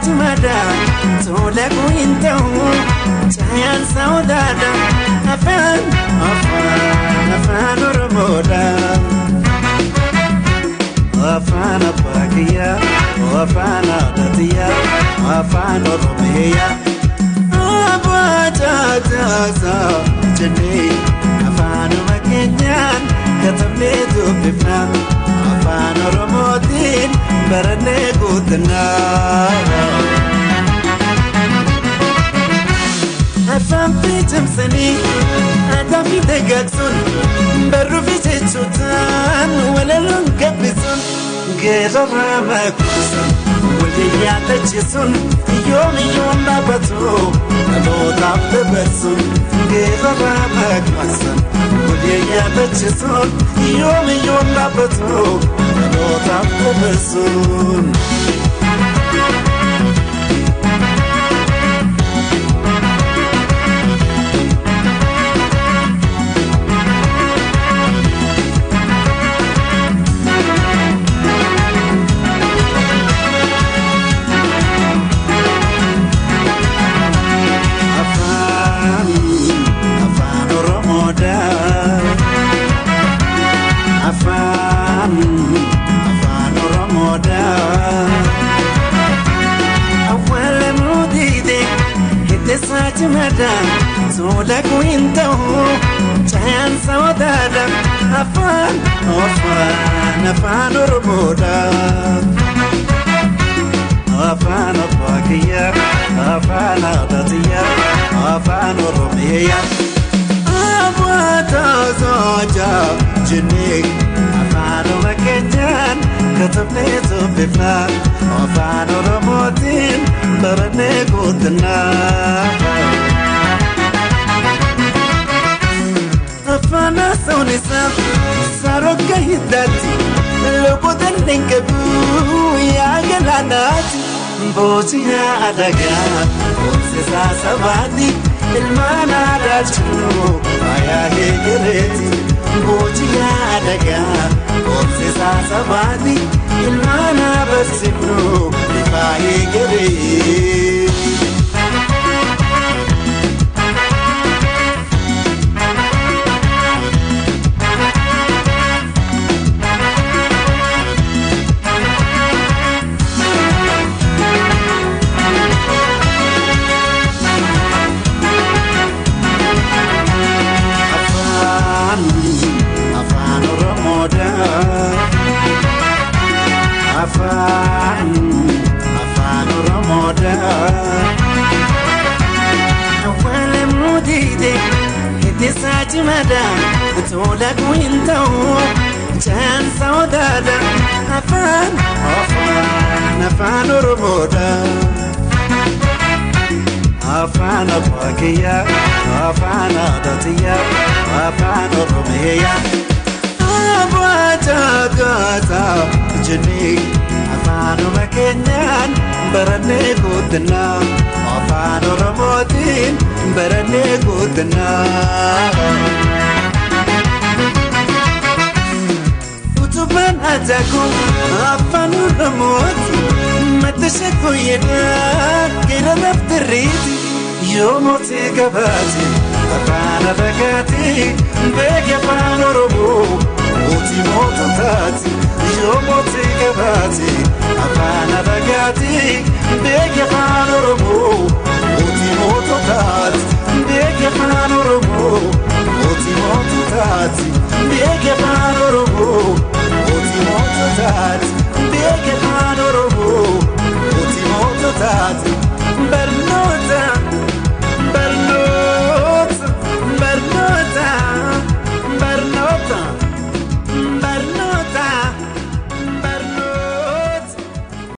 cimada tola hin ta'u cayaan saawdaadha afaan afaan afaan Oromoodha. Afaan abbaa kiyyaa afaan aadaa tiyyaa afaan Oromiyaa abbaa caasaa jennee afaanuma keenyaan katabnee dubbifna afaan Oromootiin barannee guutinna. Afaan fi cimsanii aadaa fi dagaagsuun barruu fi jechuutaan walaloon gabbisuun geerarraa makuusan walii yaadachisuun yoomiyyoon dhaabbatu dhalootaaf dabarsuun geerarraa makuusan walii yaadachisuun yoomiyyoon dhaabbatu dhalootaaf dabarsuun. Afaan afaan Oromoodha. Awwaala muudite hiddeessaa cimada tola hin ta'u cayaan saawwataadha. Afaan afaan afaan Oromoodha. Afaan abbaa kiyyaa afaan aadaa tiyyaa afaan Oromiyaa. Abbaa jennee afaanuma keenyaan katabnee dubbifna afaan Oromootiin barannee guutinna. Afaan haasa'uun isaa sarooka hiddaatti loqotaan hin qabu yaa galaanaati. Booji'aa adagaa hoomsisaa sabaati ilmaan aadaa jiru faayaa eegareeti. Booji'aa adagaa hoomsisaa sabaati ilmaan abarsiifnu ifaa eegareeti. Afaan Oromoodha. Afaan afaan Oromoodha. Awwaala muudite hiddeessaa cimada tola hin ta'u cayaan saawwataadha. Afaan afaan afaan Oromoodha. Afaan abbaa kiyyaa afaan aadaa tiyyaa afaan Oromiyaa. Abbaa caasaa jennee afaanuma keenyaan barannee guutinna afaan Oromootiin barannee guutinna. Utubaan aadaa afaan Oromooti madda shakkooyedhaa geeraraaf dirriiti. Yoo mootii gabaati afaan adagaati beeki afaan Oromoo mootii moototaati. Yoo mootii gabaati afaan adagaati beeki afaan Oromoo mootii moototaati. Beeki afaan Oromoo mootii moototaati. Beeki afaan Oromoo mootii moototaati.